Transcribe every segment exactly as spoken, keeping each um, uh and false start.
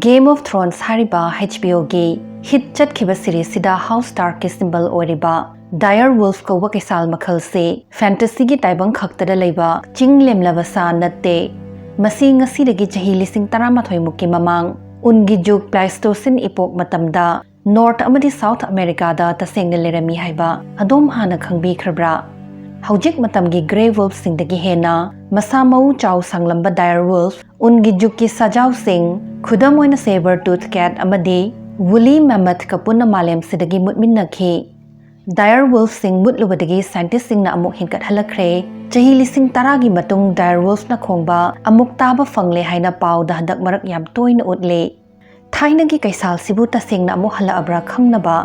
Game of Thrones ꯍꯥꯏꯔꯤꯕ H B O ꯒꯤ hit ꯆꯠꯈꯤꯕ series ꯁꯤꯗ House Stark ꯀꯤ symbol ꯑꯣꯏꯔꯤꯕ dire wolf ꯀꯧꯕ ꯀꯩꯁꯥꯜ ꯃꯈꯜꯁꯤ fantasy ꯒꯤ ꯇꯥꯏꯕꯪ ꯈꯛꯇꯗ ꯂꯩꯕ ꯆꯤꯡ ꯂꯦꯝꯂꯕ ꯁꯥ ꯅꯠꯇꯦ꯫ ꯃꯁꯤ ꯉꯁꯤꯗꯒꯤ ꯆꯍꯤ ꯂꯤꯁꯤꯡ ꯇꯔꯥꯃꯥꯊꯣꯏ ꯃꯨꯛꯀꯤ ꯃꯃꯥꯡ ꯎꯟꯒꯤ ꯖꯨꯒ Pleistocene epoch ꯃꯇꯝꯗ North ꯑꯃꯗꯤ South America ꯗ ꯇꯁꯦꯡꯅ ꯂꯩꯔꯝꯃꯤ ꯍꯥꯏꯕ ꯑꯗꯣꯝ ꯍꯥꯟꯅ ꯈꯪꯕꯤꯈ꯭ꯔꯕ꯭ꯔꯥ? ꯍꯧꯖꯤꯛ ꯃꯇꯝꯒꯤ grey wolf ꯁꯤꯡꯗꯒꯤ ꯍꯦꯟꯅ ꯃꯁꯥ ꯃꯎ ꯆꯥꯎ ꯁꯥꯡꯂꯝꯕ dire wolf, ꯎꯟꯒꯤ ꯖꯨꯒꯀꯤ ꯁꯥꯖꯥꯎꯁꯤꯡ, ꯈꯨꯗꯝ ꯑꯣꯏꯅ saber tooth cat ꯑꯃꯗꯤ woolly mammoth ꯀ ꯄꯨꯟꯅ ꯃꯥꯂꯦꯝꯁꯤꯗꯒꯤ ꯃꯨꯠꯃꯤꯟꯅꯈꯤ꯫ Dire wolf ꯁꯤꯡ ꯃꯨꯠꯂꯨꯕꯗꯒꯤ scientist ꯁꯤꯡꯅ ꯑꯃꯨꯛ ꯍꯤꯡꯒꯠꯍꯜꯂꯛꯈ꯭ꯔꯦ꯫ ꯆꯍꯤ ꯂꯤꯁꯤꯡ ꯇꯔꯥꯒꯤ ꯃꯇꯨꯡ dire wolf ꯅ ꯈꯣꯡꯕ ꯑꯃꯨꯛ ꯇꯥꯕ ꯐꯪꯂꯦ ꯍꯥꯏꯅ ꯄꯥꯎꯗ ꯍꯟꯗꯛ ꯃꯔꯛ ꯌꯥꯝ ꯇꯣꯏꯅ ꯎꯠꯂꯤ꯫ ꯊꯥꯏꯅꯒꯤ ꯀꯩꯁꯥꯜꯁꯤꯕꯨ ꯇꯁꯦꯡꯅ ꯑꯃꯨꯛ ꯍꯜꯂꯛꯑꯕ꯭ꯔꯥ ꯈꯪꯅꯕ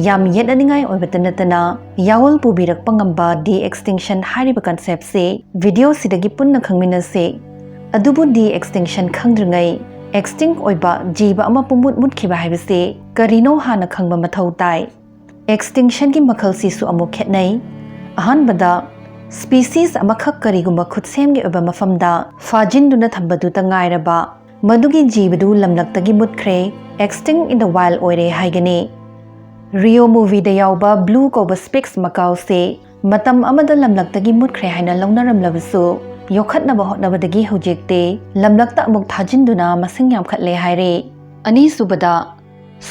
ꯌꯥꯝ ꯌꯦꯠꯅꯅꯤꯡꯉꯥꯏ ꯑꯣꯏꯕꯇ ꯅꯠꯇꯅ ꯌꯥꯑꯣꯜ ꯄꯨꯕꯤꯔꯛꯄ ꯉꯝꯕ de-extinction ꯍꯥꯏꯔꯤꯕ concept ꯁꯤ video ꯁꯤꯗꯒꯤ ꯄꯨꯟꯅ ꯈꯪꯃꯤꯟꯅꯁꯤ꯫ ꯑꯗꯨꯕꯨ de-extinction ꯈꯪꯗ꯭ꯔꯤꯉꯩ extinct ꯑꯣꯏꯕ ꯖꯤꯕ ꯑꯃ ꯄꯨꯝꯃꯨꯠ ꯃꯨꯠꯈꯤꯕ ꯍꯥꯏꯕꯁꯤ ꯀꯔꯤꯅꯣ ꯍꯥꯟꯅ ꯈꯪꯕ ꯃꯊꯧ ꯇꯥꯏ꯫ Extinction ꯒꯤ ꯃꯈꯜꯁꯤꯁꯨ ꯑꯃꯨꯛ ꯈꯦꯠꯅꯩ꯫ ꯑꯍꯥꯟꯕꯗ, species ꯑꯃꯈꯛ ꯀꯔꯤꯒꯨꯝꯕ ꯈꯨꯠꯁꯦꯝꯒꯤ ꯑꯣꯏꯕ ꯃꯐꯝꯗ ꯐꯥꯖꯤꯟꯗꯨꯅ ꯊꯝꯕꯗꯨꯇ ꯉꯥꯏꯔꯕ ꯃꯗꯨꯒꯤ ꯖꯤꯕꯗꯨ ꯂꯝꯂꯛꯇꯒꯤ ꯃꯨꯠꯈ꯭ꯔꯦ, extinct in the wild ꯑꯣꯏꯔꯦ ꯍꯥꯏꯒꯅꯤ꯫ Rio movie ꯗ ꯌꯥꯎꯕ Blue ꯀꯧꯕ Spix macaw ꯁꯦ ꯃꯇꯝ ꯑꯃꯗ ꯂꯝꯂꯛꯇꯒꯤ ꯃꯨꯠꯈ꯭ꯔꯦ ꯍꯥꯏꯅ ꯂꯧꯅꯔꯝꯂꯕꯁꯨ, ꯌꯣꯛꯈꯠꯅꯕ ꯍꯣꯠꯅꯕꯗꯒꯤ ꯍꯧꯖꯤꯛꯇꯤ ꯂꯝꯂꯛꯇ ꯑꯃꯨꯛ ꯊꯥꯖꯤꯟꯗꯨꯅ ꯃꯁꯤꯡ ꯌꯥꯝꯈꯠꯂꯦ ꯍꯥꯏꯔꯤ꯫ ꯑꯅꯤꯁꯨꯕꯗ,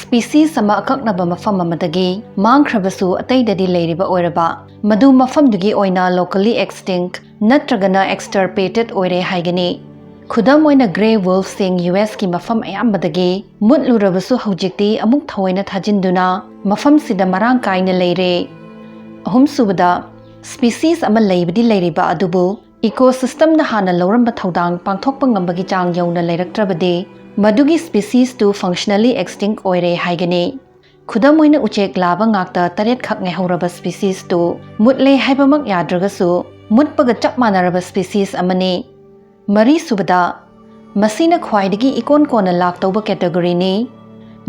species ꯑꯃ ꯑꯀꯛꯅꯕ ꯃꯐꯝ ꯑꯃꯗꯒꯤ ꯃꯥꯡꯈ꯭ꯔꯕꯁꯨ ꯑꯇꯩꯗꯗꯤ ꯂꯩꯔꯤꯕ ꯑꯣꯏꯔꯕ, ꯃꯗꯨ ꯃꯐꯝꯗꯨꯒꯤ ꯑꯣꯏꯅ locally extinct ꯅꯠꯇ꯭ꯔꯒꯅ extirpated ꯑꯣꯏꯔꯦ ꯍꯥꯏꯒꯅꯤ꯫ ꯈꯨꯗꯝ ꯑꯣꯏꯅ, grey wolf ꯁꯤꯡ U S ꯀꯤ ꯃꯐꯝ ꯑꯌꯥꯝꯕꯗꯒꯤ ꯃꯨꯠꯂꯨꯔꯕꯁꯨ ꯍꯧꯖꯤꯛꯇꯤ ꯑꯃꯨꯛ ꯊꯑꯣꯏꯅ ꯊꯥꯖꯤꯟꯗꯨꯅ ꯃꯐꯝꯁꯤꯗ ꯃꯔꯥꯡ ꯀꯥꯏꯅ ꯂꯩꯔꯦ꯫ ꯑꯍꯨꯝꯁꯨꯕꯗ, species ꯑꯃ ꯂꯩꯕꯗꯤ ꯂꯩꯔꯤꯕ ꯑꯗꯨꯕꯨ ecosystem ꯅ ꯍꯥꯟꯅ ꯂꯧꯔꯝꯕ ꯊꯧꯗꯥꯡ ꯄꯥꯡꯊꯣꯛꯄ ꯉꯝꯕꯒꯤ ꯆꯥꯡ ꯌꯧꯅ ꯂꯩꯔꯛꯇ꯭ꯔꯕꯗꯤ, ꯃꯗꯨꯒꯤ species ꯇꯨ functionally extinct ꯑꯣꯏꯔꯦ ꯍꯥꯏꯒꯅꯤ꯫ ꯈꯨꯗꯝ ꯑꯣꯏꯅ, ꯎꯆꯦꯛ ꯂꯥꯕ ꯉꯥꯛꯇ ꯇꯔꯦꯠꯈꯛ ꯉꯥꯏꯍꯧꯔꯕ species ꯇꯨ ꯃꯨꯠꯂꯦ ꯍꯥꯏꯕꯃꯛ ꯌꯥꯗ꯭ꯔꯒꯁꯨ, ꯃꯨꯠꯄꯒ ꯆꯞ ꯃꯥꯟꯅꯔꯕ species ꯑꯃꯅꯤ꯫ ꯃꯔꯤꯁꯨꯕꯗ, ꯃꯁꯤꯅ ꯈ꯭ꯋꯥꯏꯗꯒꯤ ꯏꯀꯣꯟ ꯀꯣꯟꯅ ꯂꯥꯛꯇꯧꯕ category ꯅꯤ꯫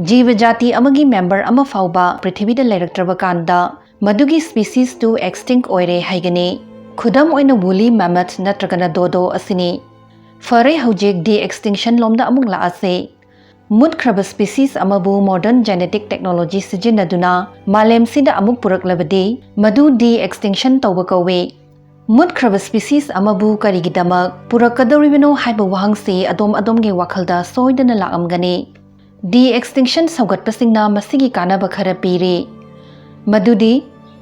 ꯖꯤꯕ ꯖꯥꯇꯤ ꯑꯃꯒꯤ member ꯑꯃ ꯐꯥꯎꯕ ꯄ꯭ꯔꯤꯊꯤꯕꯤꯗ ꯂꯩꯔꯛꯇ꯭ꯔꯕ ꯀꯥꯟꯗ, ꯃꯗꯨꯒꯤ species ꯇꯨ extinct ꯑꯣꯏꯔꯦ ꯍꯥꯏꯒꯅꯤ꯫ ꯈꯨꯗꯝ ꯑꯣꯏꯅ, woolly mammoth ꯅꯠꯇ꯭ꯔꯒꯅ dodo ꯑꯁꯤꯅꯤ꯫ ꯐꯔꯦ, ꯍꯧꯖꯤꯛ de-extinction ꯂꯣꯝꯗ ꯑꯃꯨꯛ ꯂꯥꯛꯑꯁꯤ꯫ ꯃꯨꯠꯈ꯭ꯔꯕ species ꯑꯃꯕꯨ modern genetic technology ꯁꯤꯖꯤꯟꯅꯗꯨꯅ ꯃꯥꯂꯦꯝꯁꯤꯗ ꯑꯃꯨꯛ ꯄꯨꯔꯛꯂꯕꯗꯤ, ꯃꯗꯨ de-extinction ꯇꯧꯕ ꯀꯧꯏ꯫ ꯃꯨꯠꯈ꯭ꯔꯕ species ꯑꯃꯕꯨ ꯀꯔꯤꯒꯤꯗꯃꯛ ꯄꯨꯔꯛꯀꯗꯧꯔꯤꯕꯅꯣ ꯍꯥꯏꯕ ꯋꯥꯍꯪꯁꯤ ꯑꯗꯣꯝ ꯑꯗꯣꯝꯒꯤ ꯋꯥꯈꯜꯗ ꯁꯣꯏꯗꯅ ꯂꯥꯛꯂꯝꯒꯅꯤ꯫ De-extinction ꯁꯧꯒꯠꯄꯁꯤꯡꯅ ꯃꯁꯤꯒꯤ ꯀꯥꯟꯅꯕ ꯈꯔ ꯄꯤꯔꯤ, ꯃꯗꯨꯗꯤ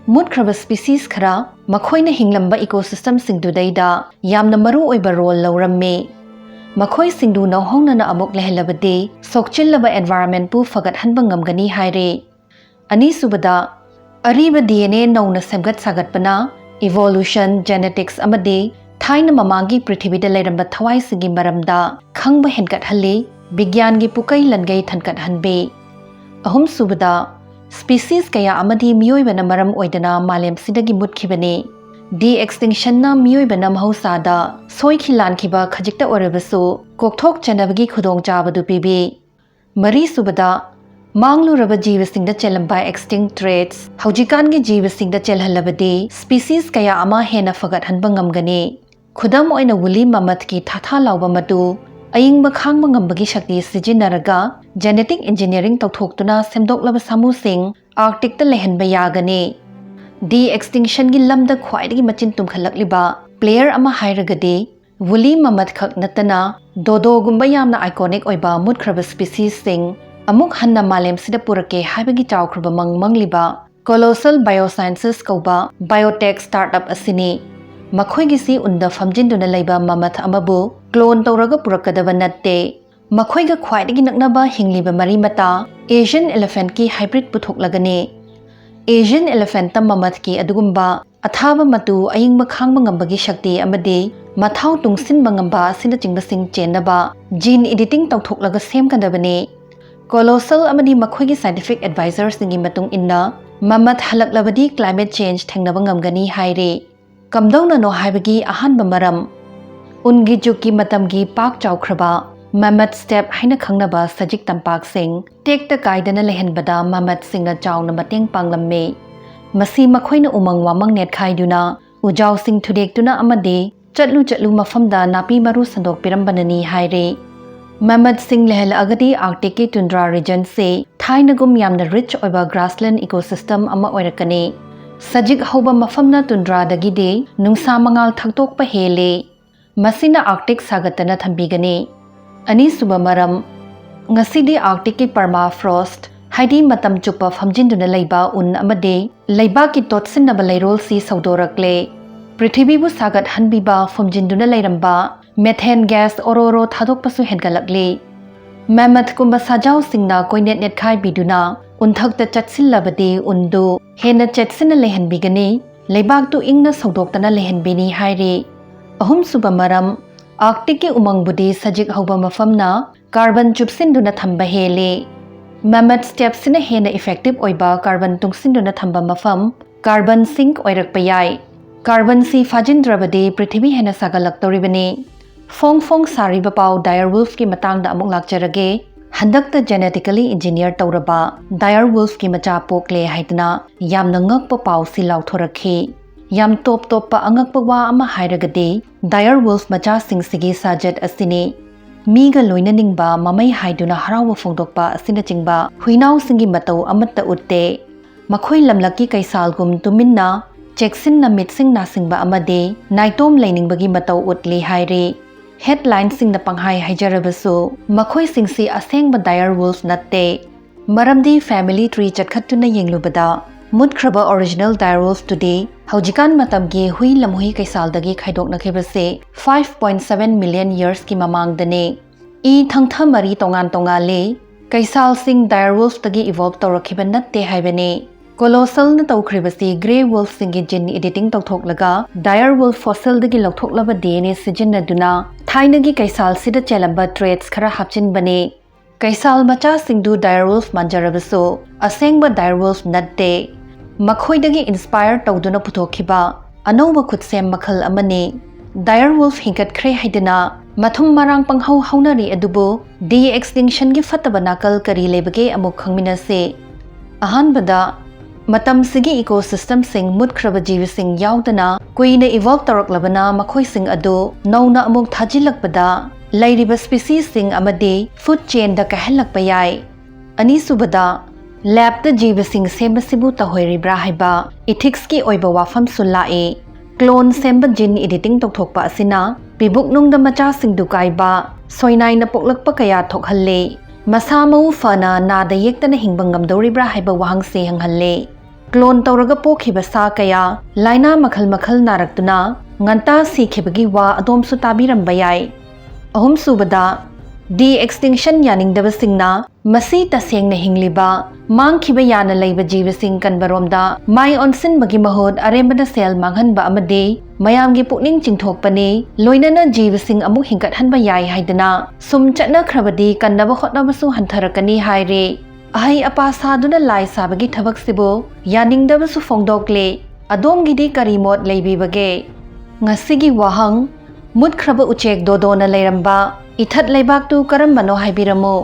ꯃꯨꯠꯈ꯭ꯔꯕ species ꯈꯔ, ꯃꯈꯣꯏꯅ ꯍꯤꯡꯂꯝꯕ ecosystem ꯁꯤꯡꯗꯨꯗꯩꯗ ꯌꯥꯝꯅ ꯃꯔꯨ ꯑꯣꯏꯕ role ꯂꯧꯔꯝꯃꯤ꯫ ꯃꯈꯣꯏꯁꯤꯡꯗꯨ ꯅꯧꯍꯧꯅꯅ ꯑꯃꯨꯛ ꯂꯩꯍꯜꯂꯕꯗꯤ, ꯁꯣꯛꯆꯤꯜꯂꯕ environment ꯄꯨ ꯐꯒꯠꯍꯟꯕ ꯉꯝꯒꯅꯤ ꯍꯥꯏꯔꯤ꯫ ꯑꯅꯤꯁꯨꯕꯗ, ꯑꯔꯤꯕ D N A ꯅꯧꯅ ꯁꯦꯝꯒꯠ ꯁꯥꯒꯠꯄꯅ evolution, genetics ꯑꯃꯗꯤ ꯊꯥꯏꯅ ꯃꯃꯥꯡꯒꯤ ꯄ꯭ꯔꯤꯊꯤꯕꯤꯗ ꯂꯩꯔꯝꯕ ꯊꯋꯥꯏꯁꯤꯡꯒꯤ ꯃꯔꯝꯗ ꯈꯪꯕ ꯍꯦꯟꯒꯠꯍꯜꯂꯤ, ꯕꯤꯒ꯭ꯌꯥꯟꯒꯤ ꯄꯨꯀꯩ ꯂꯟꯒꯩ ꯊꯟꯒꯠꯍꯟꯕꯤ꯫ ꯑꯍꯨꯝꯁꯨꯕꯗ, species ꯀꯌꯥ ꯑꯃꯗꯤ ꯃꯤꯑꯣꯏꯕꯅ ꯃꯔꯝ ꯑꯣꯏꯗꯅ ꯃꯥꯂꯦꯝꯁꯤꯗꯒꯤ ꯃꯨꯠꯈꯤꯕꯅꯤ꯫ De-extinction ꯅ ꯃꯤꯑꯣꯏꯕꯅ ꯃꯍꯧꯁꯥꯗ ꯁꯣꯏꯈꯤ ꯂꯥꯟꯈꯤꯕ ꯈꯖꯤꯛꯇ ꯑꯣꯏꯔꯕꯁꯨ ꯀꯣꯛꯊꯣꯛꯆꯅꯕꯒꯤ ꯈꯨꯗꯣꯡꯆꯥꯕꯗꯨ ꯄꯤꯕꯤ꯫ ꯃꯔꯤꯁꯨꯕꯗ, ꯃꯥꯡꯂꯨꯔꯕ ꯖꯤꯕꯁꯤꯡꯗ ꯆꯦꯜꯂꯝꯕ extinct traits ꯍꯧꯖꯤꯛꯀꯥꯟꯒꯤ ꯖꯤꯕꯁꯤꯡꯗ ꯆꯦꯜꯍꯜꯂꯕꯗꯤ species ꯀꯌꯥ ꯑꯃ ꯍꯦꯟꯅ ꯐꯒꯠꯍꯟꯕ ꯉꯝꯒꯅꯤ꯫ ꯈꯨꯗꯝ ꯑꯣꯏꯅ, woolly mammoth ꯀꯤ ꯊꯥ ꯊꯥ ꯂꯥꯎꯕ ꯃꯇꯨ, ꯑꯏꯪꯕ ꯈꯥꯡꯕ ꯉꯝꯕꯒꯤ ꯁꯛꯇꯤ ꯁꯤꯖꯤꯟꯅꯔꯒ genetic engineering ꯇꯧꯊꯣꯛꯇꯨꯅ ꯁꯦꯝꯗꯣꯛꯂꯕ ꯁꯥꯃꯨꯁꯤꯡ Arctic ꯇ ꯂꯩꯍꯟꯕ ꯌꯥꯒꯅꯤ꯫ De-extinction ꯒꯤ ꯂꯝꯗ ꯈ꯭ꯋꯥꯏꯗꯒꯤ ꯃꯆꯤꯟ ꯇꯨꯝꯈꯠꯂꯛꯂꯤꯕ player ꯑꯃ ꯍꯥꯏꯔꯒꯗꯤ woolly mammoth ꯈꯛ ꯅꯠꯇꯅ dodo ꯒꯨꯝꯕ ꯌꯥꯝꯅ iconic ꯑꯣꯏꯕ ꯃꯨꯠꯈ꯭ꯔꯕ species ꯁꯤꯡ ꯑꯃꯨꯛ ꯍꯟꯅ ꯃꯥꯂꯦꯝꯁꯤꯗ ꯄꯨꯔꯛꯀꯦ ꯍꯥꯏꯕꯒꯤ ꯆꯥꯎꯈ꯭ꯔꯕ ꯃꯪ ꯃꯪꯂꯤꯕ Colossal Biosciences ꯀꯧꯕ biotech startup ꯑꯁꯤꯅꯤ꯫ ꯃꯈꯣꯏꯒꯤꯁꯤ ꯎꯟꯗ ꯐꯝꯖꯤꯟꯗꯨꯅ ꯂꯩꯕ mammoth ꯑꯃꯕꯨ clone ꯇꯧꯔꯒ ꯄꯨꯔꯛꯀꯗꯕ ꯅꯠꯇꯦ꯫ ꯃꯈꯣꯏꯒ ꯈ꯭ꯋꯥꯏꯗꯒꯤ ꯅꯛꯅꯕ ꯍꯤꯡꯂꯤꯕ ꯃꯔꯤ ꯃꯇꯥ Asian elephant ꯀꯤ hybrid ꯄꯨꯊꯣꯛꯂꯒꯅꯤ꯫ Asian elephant ꯇ mammoth ꯀꯤ ꯑꯗꯨꯒꯨꯝꯕ ꯑꯊꯥꯕ ꯃꯇꯨ, ꯑꯏꯪꯕ ꯈꯥꯡꯕ ꯉꯝꯕꯒꯤ ꯁꯛꯇꯤ ꯑꯃꯗꯤ ꯃꯊꯥꯎ ꯇꯨꯡꯁꯤꯟꯕ ꯉꯝꯕ ꯑꯁꯤꯅꯆꯤꯡꯕꯁꯤꯡ ꯆꯦꯟꯅꯕ gene editing ꯇꯧꯊꯣꯛꯂꯒ ꯁꯦꯝꯒꯗꯕꯅꯤ꯫ Colossal ꯑꯃꯗꯤ ꯃꯈꯣꯏꯒꯤ scientific advisor ꯁꯤꯡꯒꯤ ꯃꯇꯨꯡ ꯏꯟꯅ, mammoth ꯍꯜꯂꯛꯂꯕꯗꯤ climate change ꯊꯦꯡꯅꯕ ꯉꯝꯒꯅꯤ ꯍꯥꯏꯔꯤ꯫ ꯀꯝꯗꯧꯅꯅꯣ ꯍꯥꯏꯕꯒꯤ ꯑꯍꯥꯟꯕ ꯃꯔꯝ, ꯎꯟꯒꯤ ꯖꯨꯒꯀꯤ ꯃꯇꯝꯒꯤ ꯄꯥꯛ ꯆꯥꯎꯈ꯭ꯔꯕ mammoth steppe ꯍꯥꯏꯅ ꯈꯪꯅꯕ ꯁꯖꯤꯛ ꯇꯝꯄꯥꯛꯁꯤꯡ ꯇꯦꯛꯇ ꯀꯥꯏꯗꯅ ꯂꯩꯍꯟꯕꯗ mammoth ꯁꯤꯡꯅ ꯆꯥꯎꯅ ꯃꯇꯦꯡ ꯄꯥꯡꯂꯝꯃꯤ꯫ ꯃꯁꯤ ꯃꯈꯣꯏꯅ ꯎꯃꯪ ꯋꯥꯃꯪ ꯅꯦꯠꯈꯥꯏꯗꯨꯅ, ꯎꯖꯥꯎꯁꯤꯡ ꯊꯨꯗꯦꯛꯇꯨꯅ ꯑꯃꯗꯤ ꯆꯠꯂꯨ ꯆꯠꯂꯨ ꯃꯐꯝꯗ ꯅꯥꯄꯤ ꯃꯔꯨ ꯁꯟꯗꯣꯛꯄꯤꯔꯝꯕꯅꯅꯤ ꯍꯥꯏꯔꯤ꯫ Mammothꯁꯤꯡ ꯂꯩꯍꯜꯂꯛꯑꯒꯗꯤ Arcticꯀꯤ tundra regionꯁꯤ ꯊꯥꯏꯅꯒꯨꯝ ꯌꯥꯝꯅ rich ꯑꯣꯏꯕ grassland ecosystem ꯑꯃ ꯑꯣꯏꯔꯛꯀꯅꯤ꯫ ꯁꯖꯤꯛ ꯍꯧꯕ ꯃꯐꯝꯅ tundraꯗꯒꯤꯗꯤ ꯅꯨꯡꯁꯥ ꯃꯉꯥꯜ ꯊꯛꯇꯣꯛꯄ ꯍꯦꯜꯂꯤ꯫ ꯃꯁꯤꯅ Arctic ꯁꯥꯒꯠꯇꯅ ꯊꯝꯕꯤꯒꯅꯤ꯫ ꯑꯅꯤꯁꯨꯕ ꯃꯔꯝ, ꯉꯁꯤꯗꯤ Arcticꯀꯤ permafrost, ꯍꯥꯏꯗꯤ ꯃꯇꯝ ꯆꯨꯞꯄ ꯐꯝꯖꯤꯟꯗꯨꯅ ꯂꯩꯕ ꯎꯟ ꯑꯃꯗꯤ ꯂꯩꯕꯥꯛꯀꯤ ꯇꯣꯠꯁꯤꯟꯅꯕ ꯂꯩꯔꯣꯜꯁꯤ ꯁꯧꯗꯣꯔꯛꯂꯦ꯫ ꯄ꯭ꯔꯤꯊꯤꯕꯤꯕꯨ ꯁꯥꯒꯠꯍꯟꯕꯤꯕ ꯐꯨꯝꯖꯤꯟꯗꯨꯅ ꯂꯩꯔꯝꯕ methane gas ꯑꯣꯔꯣꯔꯣ ꯊꯥꯗꯣꯛꯄꯁꯨ ꯍꯦꯟꯒꯠꯂꯛꯂꯤ꯫ Mammothꯀꯨꯝꯕ ꯁꯥꯖꯥꯎꯁꯤꯡꯅ ꯀꯣꯏꯅꯦꯠ ꯅꯦꯠꯈꯥꯏꯕꯤꯗꯨꯅ ꯎꯟꯊꯛꯇ ꯆꯠꯁꯤꯜꯂꯕꯗꯤ ꯎꯟꯗꯨ ꯍꯦꯟꯅ ꯆꯦꯠꯁꯤꯟꯅ ꯂꯩꯍꯟꯕꯤꯒꯅꯤ, ꯂꯩꯕꯥꯛꯇꯨ ꯏꯪꯅ ꯁꯧꯗꯣꯛꯇꯅ ꯂꯩꯍꯟꯕꯤꯅꯤ ꯍꯥꯏꯔꯤ꯫ ꯑꯍꯨꯝꯁꯨꯕ ꯃꯔꯝ, Arcticꯀꯤ ꯎꯃꯪꯕꯨꯗꯤ ꯁꯖꯤꯛ ꯍꯧꯕ ꯃꯐꯝꯅ carbon ꯆꯨꯞꯁꯤꯟꯗꯨꯅ ꯊꯝꯕ ꯍꯦꯜꯂꯤ꯫ Mammoth steppesꯁꯤꯅ ꯍꯦꯟꯅ effective ꯑꯣꯏꯕ carbon ꯇꯨꯡꯁꯤꯟꯗꯨꯅ ꯊꯝꯕ ꯃꯐꯝ carbon sink ꯑꯣꯏꯔꯛꯄ ꯌꯥꯏ꯫ Carbonꯁꯤ ꯐꯥꯖꯤꯟꯗ꯭ꯔꯕꯗꯤ ꯄ꯭ꯔꯤꯊꯤꯕꯤ ꯍꯦꯟꯅ ꯁꯥꯒꯠꯂꯛꯇꯧꯔꯤꯕꯅꯤ꯫ ꯐꯣꯡ ꯐꯣꯡ ꯁꯥꯔꯤꯕ ꯄꯥꯎ dire wolfꯀꯤ ꯃꯇꯥꯡꯗ ꯑꯃꯨꯛ ꯂꯥꯛꯆꯔꯒꯦ꯫ ꯍꯟꯗꯛꯇ genetically engineer ꯇꯧꯔꯕ dire wolfꯀꯤ ꯃꯆꯥ ꯄꯣꯛꯂꯦ ꯍꯥꯏꯗꯅ ꯌꯥꯝꯅ ꯉꯛꯄ ꯄꯥꯎꯁꯤ ꯂꯥꯎꯊꯣꯔꯛꯈꯤ꯫ ꯌꯥꯝ ꯇꯣꯞ ꯇꯣꯞꯄ ꯑꯉꯛꯄ ꯋꯥ ꯑꯃ ꯍꯥꯏꯔꯒꯗꯤ, dire wolf ꯃꯆꯥꯁꯤꯡꯁꯤꯒꯤ ꯁꯥꯖꯠ ꯑꯁꯤꯅꯤ꯫ ꯃꯤꯒ ꯂꯣꯏꯅꯅꯤꯡꯕ, ꯃꯃꯩ ꯍꯥꯏꯗꯨꯅ ꯍꯔꯥꯎꯕ ꯐꯣꯡꯗꯣꯛꯄ ꯑꯁꯤꯅꯆꯤꯡꯕ ꯍꯨꯏꯅꯥꯎꯁꯤꯡꯒꯤ ꯃꯇꯧ ꯑꯃꯠꯇ ꯎꯠꯇꯦ꯫ ꯃꯈꯣꯏ ꯂꯝꯂꯛꯀꯤ ꯀꯩꯁꯥꯜꯒꯨꯝ ꯇꯨꯃꯤꯟꯅ, ꯆꯦꯛꯁꯤꯟꯅ ꯃꯤꯠꯁꯤꯡ ꯅꯥꯁꯤꯡꯕ ꯑꯃꯗꯤ ꯅꯥꯏꯇꯣꯝ ꯂꯩꯅꯤꯡꯕꯒꯤ ꯃꯇꯧ ꯎꯠꯂꯤ ꯍꯥꯏꯔꯤ꯫ Headlineꯁꯤꯡꯅ ꯄꯪꯍꯥꯏ ꯍꯥꯏꯖꯔꯕꯁꯨ, ꯃꯈꯣꯏꯁꯤꯡꯁꯤ ꯑꯁꯦꯡꯕ dire wolf ꯅꯠꯇꯦ꯫ ꯃꯔꯝꯗꯤ family tree ꯆꯠꯈꯠꯇꯨꯅ ꯌꯦꯡꯂꯨꯕꯗ, ꯃꯨꯠꯈ꯭ꯔꯕ original dire wolfꯇꯨꯗꯤ ꯍꯧꯖꯤꯛꯀꯥꯟ ꯃꯇꯝꯒꯤ ꯍꯨꯏ ꯂꯝꯍꯨꯏ ꯀꯩꯁꯥꯜꯗꯒꯤ ꯈꯥꯏꯗꯣꯛꯅꯈꯤꯕꯁꯦ five point seven million yearsꯀꯤ ꯃꯃꯥꯡꯗꯅꯦ꯫ E ꯊꯪꯊ ꯃꯔꯤ ꯇꯣꯉꯥꯟ ꯇꯣꯉꯥꯜꯂꯤ꯫ ꯀꯩꯁꯥꯜꯁꯤꯡ dire wolfꯇꯒꯤ evolve ꯇꯧꯔꯛꯈꯤꯕ ꯅꯠꯇꯦ ꯍꯥꯏꯕꯅꯤ꯫ Colossalꯅ ꯇꯧꯈ꯭ꯔꯤꯕꯁꯤ grey wolfꯁꯤꯡꯒꯤ gene editing ꯇꯧꯊꯣꯛꯂꯒ dire wolf fossilꯗꯒꯤ ꯂꯧꯊꯣꯛꯂꯕ DNA ꯁꯤꯖꯤꯟꯅꯗꯨꯅ ꯊꯥꯏꯅꯒꯤ ꯀꯩꯁꯥꯜꯁꯤꯗ ꯆꯦꯜꯂꯝꯕ traits ꯈꯔ ꯍꯥꯞꯆꯤꯟꯕꯅꯤ꯫ ꯀꯩꯁꯥꯜ ꯃꯆꯥꯁꯤꯡꯗꯨ dire wolf ꯃꯥꯟꯖꯔꯕꯁꯨ ꯑꯁꯦꯡꯕ dire wolf ꯅꯠꯇꯦ꯫ ꯃꯈꯣꯏꯗꯒꯤ inspire ꯇꯧꯗꯨꯅ ꯄꯨꯊꯣꯛꯈꯤꯕ ꯑꯅꯧꯕ ꯈꯨꯠꯁꯦꯝ ꯃꯈꯜ ꯑꯃꯅꯤ꯫ Dire wolf ꯍꯤꯡꯒꯠꯈ꯭ꯔꯦ ꯍꯥꯏꯗꯅ ꯃꯊꯨꯝ ꯃꯔꯥꯡ ꯄꯪꯍꯧ ꯍꯧꯅꯔꯤ ꯑꯗꯨꯕꯨ de-extinctionꯒꯤ ꯐꯠꯇꯕ ꯅꯥꯀꯜ ꯀꯔꯤ ꯂꯩꯕꯒꯦ ꯑꯃꯨꯛ ꯈꯪꯃꯤꯟꯅꯁꯤ꯫ ꯑꯍꯥꯟꯕꯗ, ꯃꯇꯝꯁꯤꯒꯤ ecosystemꯁꯤꯡ ꯃꯨꯠꯈ꯭ꯔꯕ ꯖꯤꯕꯁꯤꯡ ꯌꯥꯎꯗꯅ ꯀꯨꯏꯅ evolve ꯇꯧꯔꯛꯂꯕꯅ ꯃꯈꯣꯏꯁꯤꯡ ꯑꯗꯨ ꯅꯧꯅ ꯑꯃꯨꯛ ꯊꯥꯖꯤꯜꯂꯛꯄꯗ ꯂꯩꯔꯤꯕ ꯁ꯭ꯄꯤꯁꯤꯁꯁꯤꯡ ꯑꯃꯗꯤ ꯐꯨꯗ ꯆꯦꯟꯗ ꯀꯥꯏꯍꯜꯂꯛꯄ ꯌꯥꯏ꯫ ꯑꯅꯤꯁꯨꯕꯗ, ꯂꯦꯕꯇ ꯖꯤꯕꯁꯤꯡ ꯁꯦꯝꯕꯁꯤꯕꯨ ꯇꯧꯍꯩꯔꯤꯕ꯭ꯔꯥ ꯍꯥꯏꯕ ꯏꯊꯤꯛꯁꯀꯤ ꯑꯣꯏꯕ ꯋꯥꯐꯝꯁꯨ ꯂꯥꯛꯏ꯫ ꯀ꯭ꯂꯣꯟ ꯁꯦꯝꯕ ꯖꯤꯟ ꯏꯗꯤꯇꯤꯡ ꯇꯧꯊꯣꯛꯄ ꯑꯁꯤꯅ ꯄꯤꯕꯨꯛꯅꯨꯡꯗ ꯃꯆꯥꯁꯤꯡꯗꯨ ꯀꯥꯏꯕ, ꯁꯣꯏꯅꯥꯏꯅ ꯄꯣꯛꯂꯛꯄ ꯀꯌꯥ ꯊꯣꯛꯍꯜꯂꯤ꯫ ꯃꯁꯥ ꯃꯎ ꯐꯅ ꯅꯥꯗ ꯌꯦꯛꯇꯅ ꯍꯤꯡꯕ ꯉꯝꯗꯧꯔꯤꯕ꯭ꯔꯥ ꯍꯥꯏꯕ ꯋꯥꯍꯪꯁꯤ ꯍꯪꯍꯜꯂꯤ꯫ ꯀ꯭ꯂꯣꯟ ꯇꯧꯔꯒ ꯄꯣꯛꯈꯤꯕ ꯁꯥ ꯀꯌꯥ ꯂꯥꯏꯅꯥ ꯃꯈꯜ ꯃꯈꯜ ꯅꯥꯔꯛꯇꯨꯅ ꯉꯟꯇꯥ ꯁꯤꯈꯤꯕꯒꯤ ꯋꯥ ꯑꯗꯣꯝꯁꯨ ꯇꯥꯕꯤꯔꯝꯕ ꯌꯥꯏ꯫ ꯑꯍꯨꯝꯁꯨꯕꯗ, ꯗꯤ ꯑꯦꯛꯁꯇꯤꯡꯁꯟ ꯌꯥꯅꯤꯡꯗꯕꯁꯤꯡꯅ ꯃꯁꯤ ꯇꯁꯦꯡꯅ ꯍꯤꯡꯂꯤꯕ, ꯃꯥꯡꯈꯤꯕ ꯌꯥꯅ ꯂꯩꯕ ꯖꯤꯕꯁꯤꯡ ꯀꯟꯕꯔꯣꯝꯗ ꯃꯥꯏ ꯑꯣꯟꯁꯤꯟꯕꯒꯤ ꯃꯍꯨꯠ ꯑꯔꯦꯝꯕꯗ ꯁꯦꯜ ꯃꯥꯡꯍꯟꯕ ꯑꯃꯗꯤ ꯃꯌꯥꯝꯒꯤ ꯄꯨꯛꯅꯤꯡ ꯆꯤꯡꯊꯣꯛꯄꯅꯤ, ꯂꯣꯏꯅꯅ ꯖꯤꯕꯁꯤꯡ ꯑꯃꯨꯛ ꯍꯤꯡꯒꯠꯍꯟꯕ ꯌꯥꯏ ꯍꯥꯏꯗꯅ ꯁꯨꯝ ꯆꯠꯅꯈ꯭ꯔꯕꯗꯤ ꯀꯟꯅꯕ ꯍꯣꯠꯅꯕꯁꯨ ꯍꯟꯊꯔꯛꯀꯅꯤ ꯍꯥꯏꯔꯤ꯫ ꯑꯍꯩ ꯑꯄꯥ ꯁꯥꯗꯨꯅ ꯂꯥꯏ ꯁꯥꯕꯒꯤ ꯊꯕꯛꯁꯤꯕꯨ ꯌꯥꯅꯤꯡꯗꯕꯁꯨ ꯐꯣꯡꯗꯣꯛꯂꯤ꯫ ꯑꯗꯣꯝꯒꯤꯗꯤ ꯀꯔꯤ ꯃꯣꯠ ꯂꯩꯕꯤꯕꯒꯦ? ꯉꯁꯤꯒꯤ ꯋꯥꯍꯪ, ꯃꯨꯠꯈ꯭ꯔꯕ ꯎꯆꯦꯛ ꯗꯣꯗꯣꯅ ꯂꯩꯔꯝꯕ ꯏꯊꯠ ꯂꯩꯕꯥꯛꯇꯨ ꯀꯔꯝꯕꯅꯣ ꯍꯥꯏꯕꯤꯔꯝꯃꯨ꯫